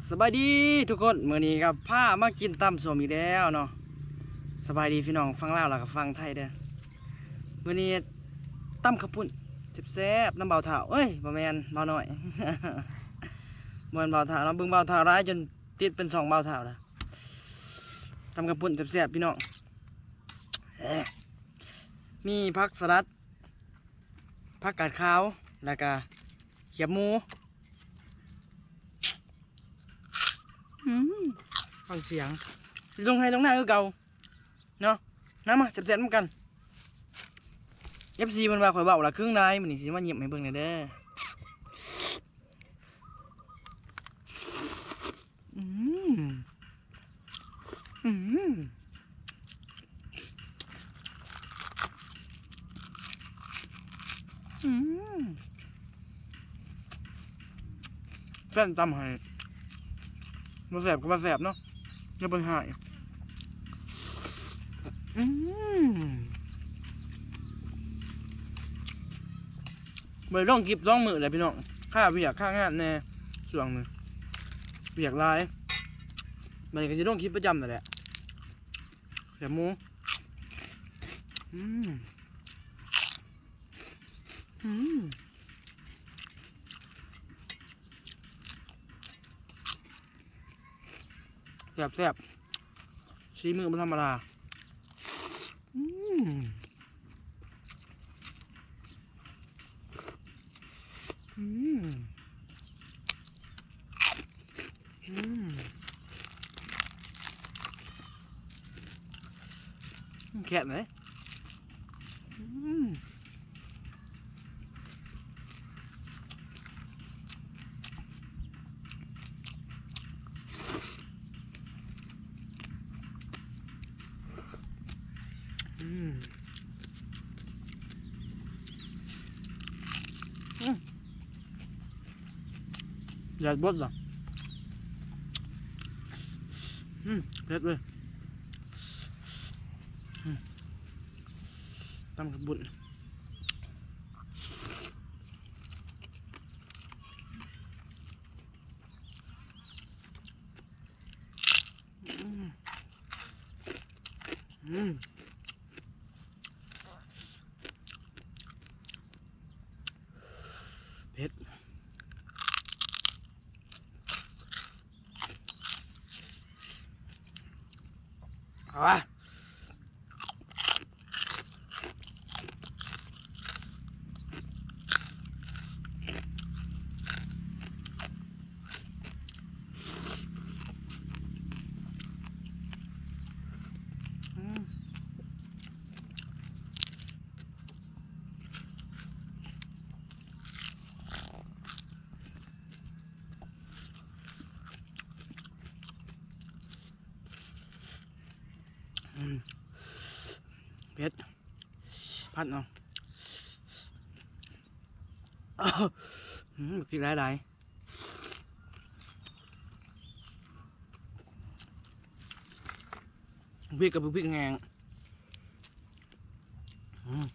ສະບາຍດີທຸກຄົນ ມື້ນີ້ກໍພາມາກິນຕຳສົ້ມອີກແລ້ວເນາະ. ສະບາຍດີພີ່ນ້ອງຝັ່ງລາວ ແລ້ວກໍຝັ່ງໄທເດີ້. ມື້ນີ້ຕຳເຂົ້າປຸ້ນແຊບໆ ນຳບ່າວທ້າວ ເອີຍ ບໍ່ແມ່ນ ບ່າວນ້ອຍ ບໍ່ແມ່ນບ່າວທ້າວເນາະ. ເບິ່ງບ່າວທ້າວຫຼາຍຈົນຕິດເປັນຊ່ອງບ່າວທ້າວລະ. ຕຳເຂົ້າປຸ້ນແຊບໆ ພີ່ນ້ອງ. ເອີ ມີຜັກສະຫຼັດ ຜັກກາດຂາວ ແລ້ວກະຂຽບໝູ. ອືມ ຟັງສຽງ ລົງໄຮ່ລົງນາຄືເກົ່າເນາະ. ນຳມາແຊບໆນຳກັນ. ເອັຟຊີ ເພິ່ນວ່າຂ້ອຍເວົ້າຫຼາຍເຄິ່ງຫຼາຍ ມື້ນີ້ຊິມາຍິ້ມໃຫ້ເບິ່ງແດ່ເດີ້. ອືມ ອືມ ອືມ ແຟນຕຳໃຫ້ ບໍ່ແຊບກໍບໍ່ແຊບເນາະ ຢ່າເພິ່ນຮ້າຍ. ອືມ ບໍ່ໄດ້ລົງຄລິບສອງມື້ແລ້ວພີ່ນ້ອງ ຄາວຽກຄາງານແດ່ຊ່ວງນີ້ ວຽກຫຼາຍ. ບັດນີ້ກໍຊິລົງຄລິບປະຈຳນັ້ນແຫຼະ ແຄບໝູ. ອືມ ອືມ ແຊບໆ ສີມືບໍ່ທຳມະດາ. ອືມ ອືມ ອືມ ແຄບເລີຍ. ອືມ ອືມ ອືມ ແດດບົດລະ. ອືມ ເຜັດເວີຍ. ອືມ ຕຳເຂົ້າປຸ້ນ. ອືມ ອືມ ເຜັດ ອາ. ອືມ ເຜັດ ພັດເອົາ. ອືມ ກິນຫຼາຍໆ ພິກກັບພິກແຮງ. ອືມ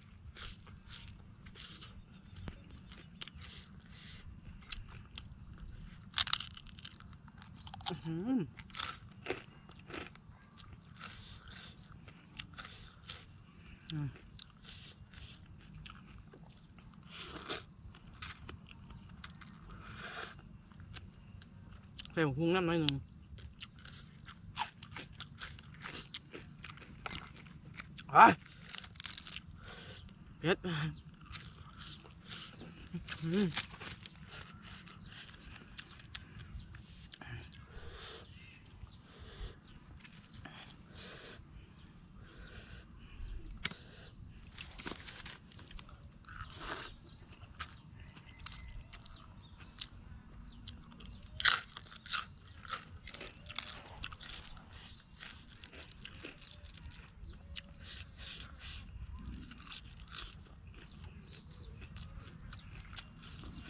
ອືມ ອືມ ໃສ່ບັກຫຸ່ງນຳໜ້ອຍໜຶ່ງ. ອາ ເຜັດ ອືມ. ອ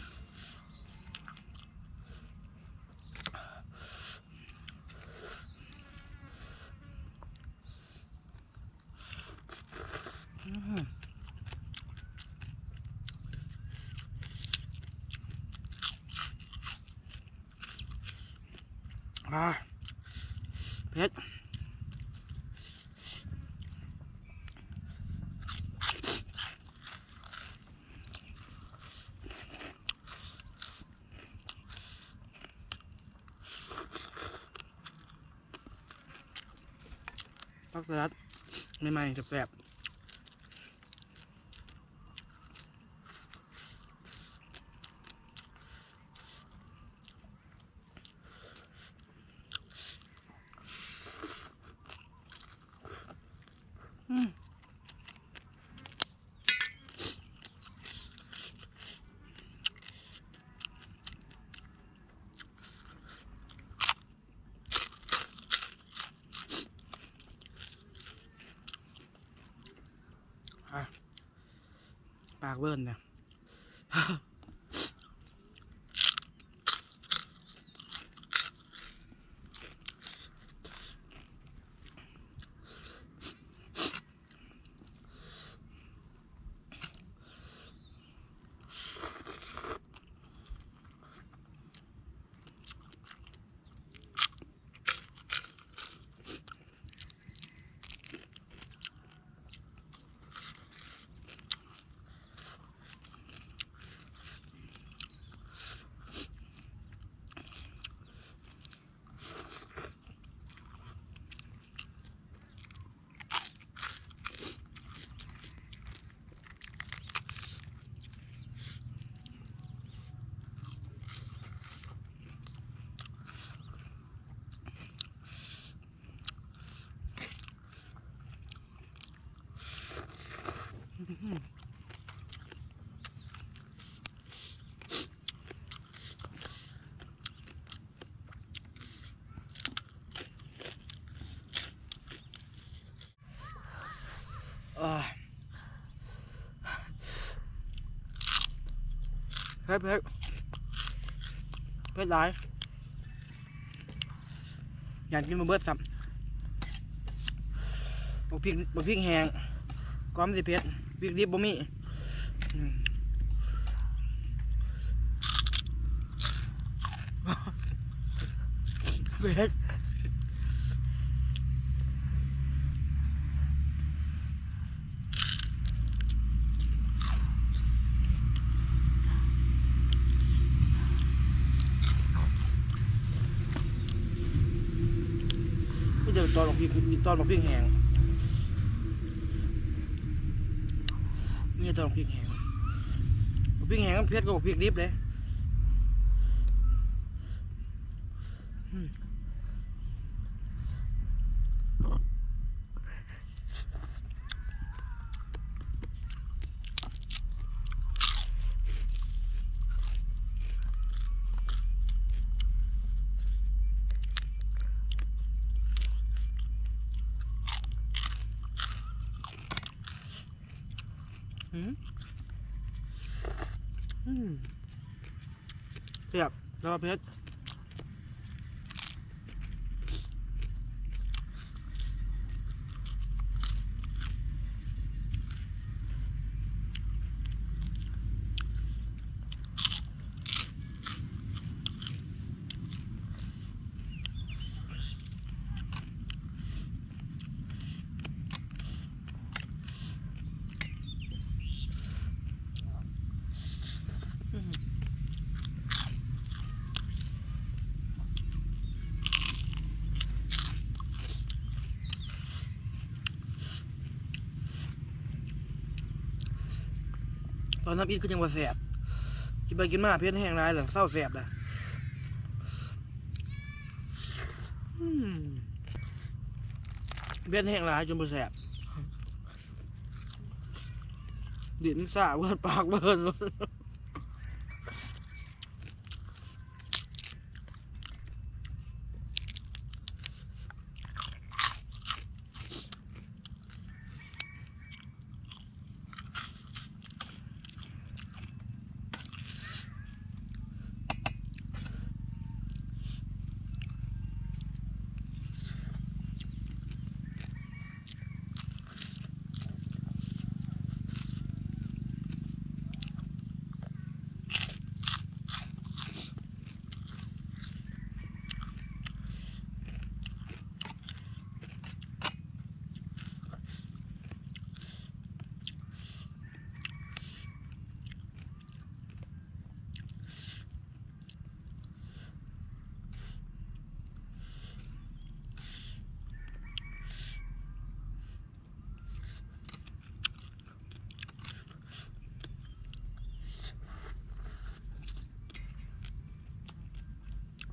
ອ່າ ເຜັດ. ຜັກສະຫຼັດໃໝ່ໆ ແຊບໆ. ອືມ. ອ່ະ ປາກເບິ່ນນະ. ເຜັດ ເຜັດ ເຜັດຫຼາຍ. ຢ້ານກິນບໍ່ເບິດຊ້ຳ. ບັກພິກ ບັກພິກແຫ້ງ ກວ່າມັນຊິເຜັດ ພິກດິບບໍ່ມີ. ອືມ ເຜັດ. ມີແຕ່ຕອນບັກພິກ ມີຕອນບັກພິກແຫ້ງ ມີແຕ່ຕອນບັກພິກແຫ້ງ. ບັກພິກແຫ້ງມັນເຜັດກວ່າບັກພິກດິບເດ້. ອືມ. ອືມ ອືມ ແຊບ ແຕ່ວ່າເຜັດ. ຕອນທຳອິດຄືຍັງວ່າແຊບ ກິນໄປກິນມາເຜັດແຮງຫຼາຍແລ້ວ ເຊົາແຊບແລ້ວ. ອືມ ເຜັດແຮງຫຼາຍຈົນບໍ່ແຊບ ດິ້ນຊາເບິດ ປາກເບິ່ນ.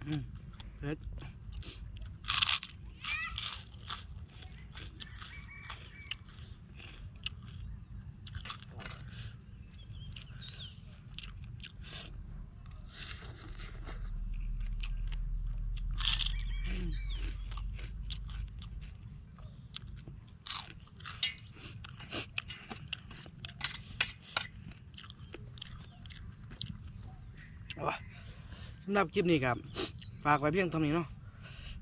ອືມ ເຜັດ. ສຳລັບຄລິບນີ້ກໍຝາກໄວ້ພຽງເທົ່ານີ້ເນາະ.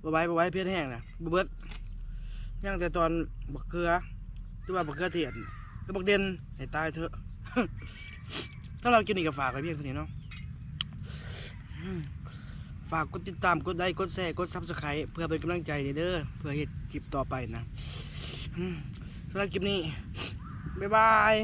ບໍ່ໄຫວ ບໍ່ໄຫວ ເຜັດແຮງນະ ບໍ່ເບິດ ຍັງແຕ່ຕອນບັກເກືອ ຫຼືວ່າບັກເກືອເທດ ຫຼືບັກເດັ່ນ ໃຫ້ຕາຍເຖາະ. ສຳລັບຄລິບນີ້ກໍຝາກໄວ້ພຽງເທົ່ານີ້ເນາະ. ອືມ ຝາກກົດຕິດຕາມ ກົດໄລ ກົດແຊ ກົດ Subscribe ເພື່ອເປັນກຳລັງໃຈແດ່ເດີ ເພື່ອເຮັດຄລິບຕໍ່ໄປນະ. ອືມ ສຳລັບຄລິບນີ້ ບາຍບາຍ.